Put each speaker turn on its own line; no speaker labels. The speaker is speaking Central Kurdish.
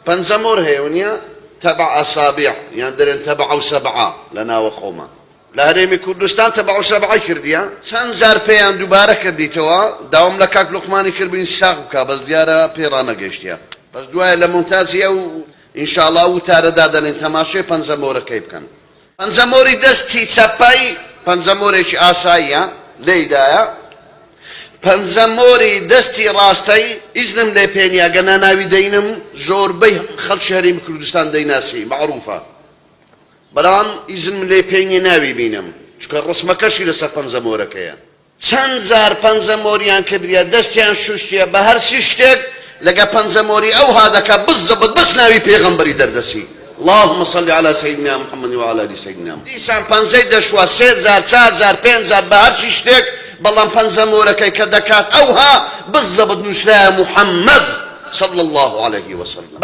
پەنجەمۆر هەیە ونیە تەبع ئەسابیع یان دەرێن تەبعە و سەبعە لە ناوە خۆمان لە هەرێمی کوردستان تەبع و سەبعەی کردیە چەند جار پێیان دووبارە کردیتەوە داوام لە کاک لوقمانی کرد بین ساغ بکا بەس دیارە پێی ڕانەگەیشتیە بەس دوایە لە مۆنتاجی ئەو ئینشاڵا ئەو وتارە دادەنێین تەماشای پەنجەمۆرەکەی بکەن. پەنجەمۆری دەستی چەپەی پەنجەمۆرێکی ئاساییە لێیدایە، پەنجەمۆری دەستی ڕاستەی ئیزنم لێ پێ نیە گەنا ناوی دەینم زۆربەی خەڵکی هەرێمی کوردستان دەیناسی مەعروفە بەڵام ئیزنم لێ پێ نیە ناوی بینم چونکە ڕسمەکەشی لەسەر پەنجەمۆرەکەیە. چەند جار پەنجە مۆریان کردیە دەستیان شوشتیە بە هەرچی شتێک لەگە پەنجە مۆری ئەوها دەکا بزبت بەس ناوی پێغەمبەری دەردەچی اللهم صل علی سیدنا محمد وعلی آل سیدنا دیسان پەنجەی دەشوا سێ جار چار جار پێنج جار بە هەرچی شتێک بەڵام پەنجە مۆرەکەی کە دەکات ئەوها بزبت نوسرایە محمد صلی اللە علیه وسلم.